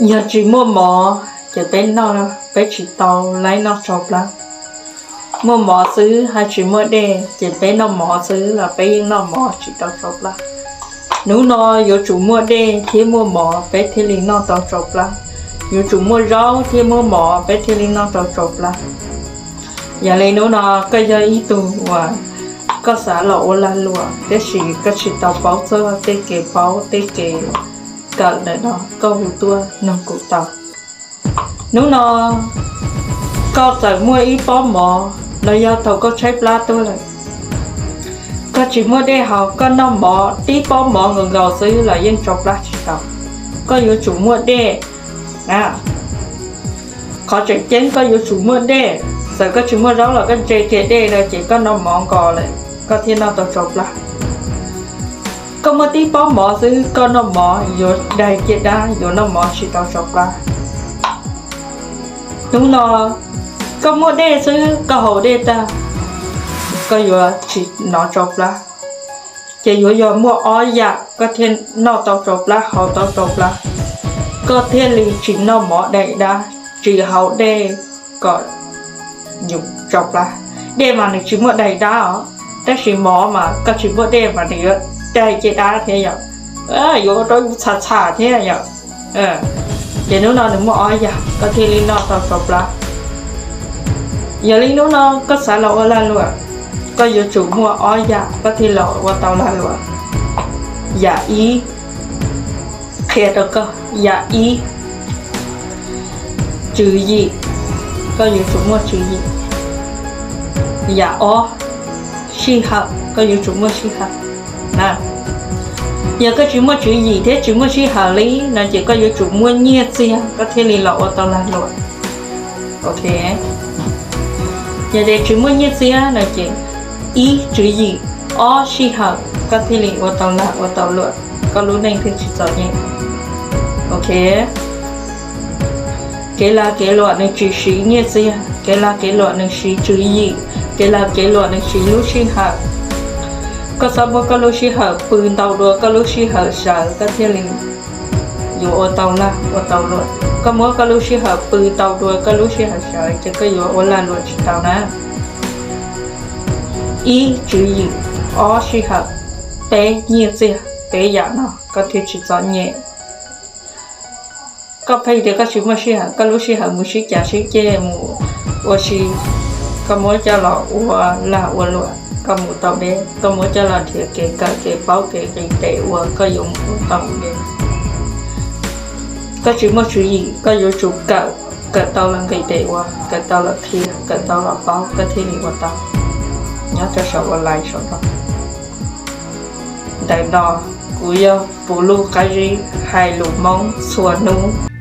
Yog tsis muaj mov ces peb noj, peb tsis tau laib noj tsau plab. Muaj mov xwb hab tsis muaj dej ces peb noj mov xwb los peb yeej noj mov tsis tau tsau plab. Hnub no yuav tsum muaj dej thiab muaj mov peb thiaj li noj tau tsau plab. Yuav tsum muaj zaub thiab muaj mov peb thiaj li noj tau tsau plab. Yog li hnub no koj yog ib tug uas koj xav los ua lag luam tab sis koj tsis tau paub txog tej kev paub tej kev kawm ntawm no, koj hu tuaj nug kuv tau. Hnub no koj txawm muaj ib pob mov, no yog thaum koj tshaib plab tuaj lawm, koj tsis muaj dej haus, koj noj mov tib pob mov nkaus nkaus xwb los yeej tsau plab tsis tau. Koj yuav tsum muaj dej. Qhov tseem ceeb koj yuav tsum muaj dej. Txawm koj tsis muaj zaub los koj ntse kiag dej rau ces koj noj mov nkaus lawm koj thiaj noj tau tsau plab. Koj muaj tib pob mov xwb koj noj mov yuav daig ciaj dab, yuav noj mov tsis tau tsau plab. Hnub no koj muaj dej xwb koj haus dej tag koj yuav tsis hnov tsau plab. Ces yuav yog muaj ob yam koj thiaj noj tau tsau plab haus tau tsau plab, koj thiaj li tsis noj mov daig dab, tsis haus dej kom yus tsau plab. Dej mas nws tsis muaj daig dab os, tab sis mov mas koj tsis muaj dej mas nws yuav daig ciaj dab thiab yom, yuav ua rau yus txham txham thiab yom. Ces hnub no nws muaj ob yam koj thiaj li noj tau tsau plab. Yog li hnub no koj xav los ua lag luam, koj yuav tsum muaj ob yam koj thiaj los ua tau lag luam. Yam ib, qhia rau koj, yam ib, tswv yim, koj yuav tsum muaj tswv yim. Yam ob, sij hawm, koj yuav tsum muaj sij hawm. Yog koj tsis muaj tswv yim thiab tsis muaj sij hawm li no ces koj yuav tsum muaj nyiaj txiag koj thiaj li los ua tau lag luam. Ok, yog tias tsis muaj nyiaj txiag no ces ib tswv yim, ob sij hawm koj thiaj li ua tau lag ua tau luam, koj lub neej thiaj tsis txom nyem. Ok, kev lag kev luam nws tsis siv nyiaj txiag, kev lag kev luam nws siv tswv yim, kev lag kev luam nws siv lub sij hawm. Koj txhob muab koj lub sij hawm pw ntau dua koj lub sij hawm sawv koj thiaj li yuav ua tau lag ua tau luam. Koj muab koj lub sij hawm pw ntau dua koj lub sij hawm sawv ces koj yuav ua lag luam tsis tau na. Ib tswv yim, ob sij hawm, peb nyiaj txiag, peb yam no koj thiaj tsis txom nyem. Koj pheej tias koj tsis muaj sij hawm, koj lub sij hawm mus sib cav sib ceg mus ua si, koj muab coj los ua lag ua luam koj mus tau deb, koj muab coj los nrhiav kev kawm kev paub kev nqis tes ua koj yuav mus ua tau deb. Koj tsis muaj tswv yim, koj yuav tsum kawm, kawm tau los nqis tes ua, kawm tau los qhia, kawm tau los paub koj thiaj li ua tau. Nyob rau saum ua lais saum no. Ntawm no kuv yog Puv Luj Qab Zib hais lus Hmoob txhua hnub.